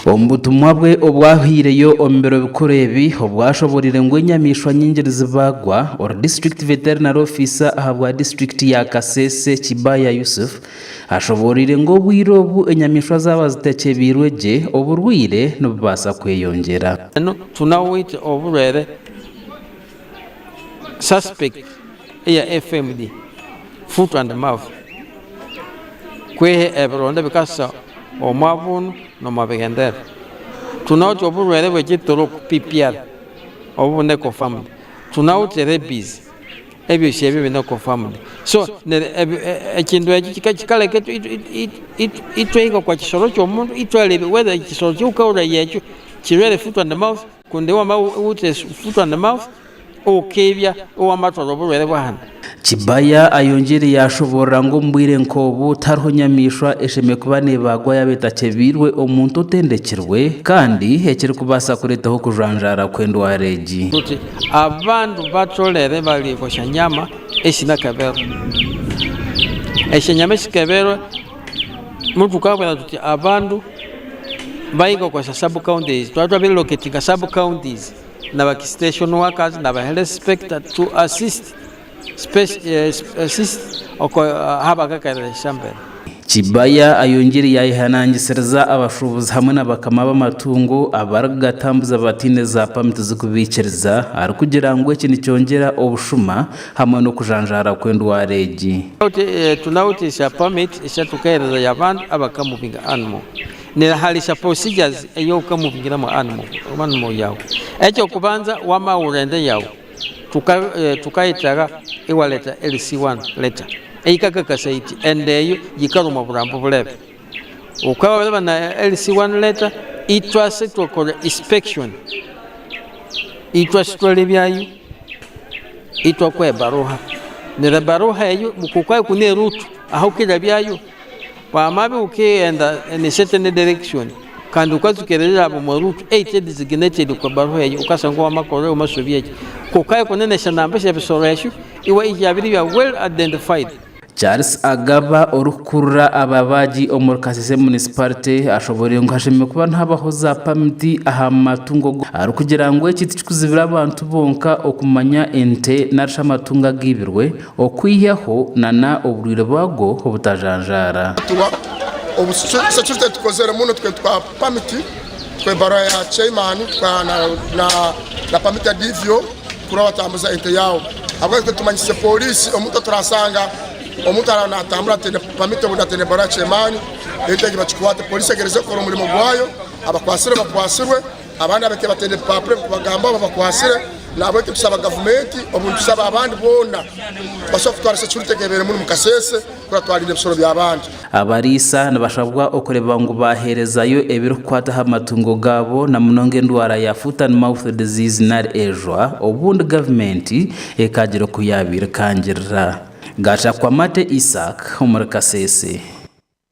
Omu butumwa bwe obu ahaireyo omu biro bikuru ebi, obu ashoboreire ngu enyamaishwa nyingi nizibaagwa, ori District Veterinary Officer ahabwa disiturikiti ya Kasese, Kibaya Yusuf, ashoboreire ngu obwire obu enyamaishwa zaaba zitakyebiirwe gye, oburwaire nibubaasa kweyongyera. Tunawite oburwaire suspect eya FMD, foot and mouth, kwiha ebironda bikasa omu bunu n'omu bigendere. Tunawite oburwaire bw'ekitoroku, PPR, obu bune confirmed. Tunawite rabies, ebyosi ebyo bine confirmed. So ekintu ekyo kikareka itwehika kwa kisoro ky'omuntu itwareba whether ekisoro ky'okahurira ekyo kirwaire foot and mouth. Kundi wamara owite foot and mouth okeebya owamatwara oburwaire bwahanu. Kibaya ayongyeire yaashoboorora ngu omu bwire nk'obu tihariho nyamaishwa eshemereire kuba neebaagwa yaaba etakyebiirwe omuntu otendekirwe kandi ekirikubaasa kureetaho okujanjaara kw'endwara egi. Tuti abandu batolere balikosha nyama eshinakebelwe. Eshenyama eshikebelwe mutukabwira tuti abandu Baingi okozesa sub counties, twaba twa relocatinga sub counties na ba extension workers na ba health inspector to assist assist ahabakakerera mbere. Kibaya ayongyire yayehanangisiriza abashuubuzi hamwe na bakama b'amatungo abarikugatambuza bataine za pamiti zikubaikiriza arikugira ngu eki nikyongyera obushuma hamwe n'okujanjaara kw'endwara egi. Tunawutisa permit esatukahereza y'abantu abakamuvinga animal neraharisha procedures ey'okukamuvingiramu animal animal yawe. Ekyokubanza wama wura ente yawe tukayetaga ewaleta LC1 letter eyikakakasa iti ente eyo yikaruma oburambu burebe. Okaba wareba na LC1 letter itwase twakora inspection itwase twarebyayo. Itwe akuha ebaruha, neryo ebaruha eyo kwokwo ku neruutu ahu okirabyayo wamara okenda in a certain direction kandi okaza okereba omu ruutu eyikye designated okwa baruha eyo okashanga wamakora omusobi egi kwonka ku neshanamba esya ebisoro esyo iwe ebyabire bya well identified. Charles Agaba orikukurira ababaagi omuri Kasese Munisiparite ashoboreire ngu hashemereire kuba nihabaho za pamiti aha matungo arikugira ngu eki tikikuzibira abantu bonka okumanya ente narishi amatungo agaibirwe okwihaho nana oburwaire bwago obutajanjaara. Obu security tukozere muno twe twa pamiti twe baruha ya chairman na pamiti ya DVO kurora watambuza ente yawe ahabwaki twe tumanyise polisi omuntu oturasanga omuntu araba natambura ataine pamiti obundi ataine baruha ya chairman ente egi bakikwate polisi egereze kukora omurimo gwayo abakwasirwe bakwasirwe abandi abakaire bataine ebipapura ebikubagambaho babakwasire nahabweki nitusaba gavumenti obu nitusaba abandi boona basobole kutwara security ekebeere munu mukasese kurora twarinda ebisoro byabandi. Abariisa nibashabwa okureeba ngu baaheerezayo ebirikukwata aha matungo gaabo na munonga endwara ya Foot and Mouth Disease nari ejwa obundi gavumenti ekaagira oku yaabairikangirira. Gashakwa Mate Isaac omuri Kasese.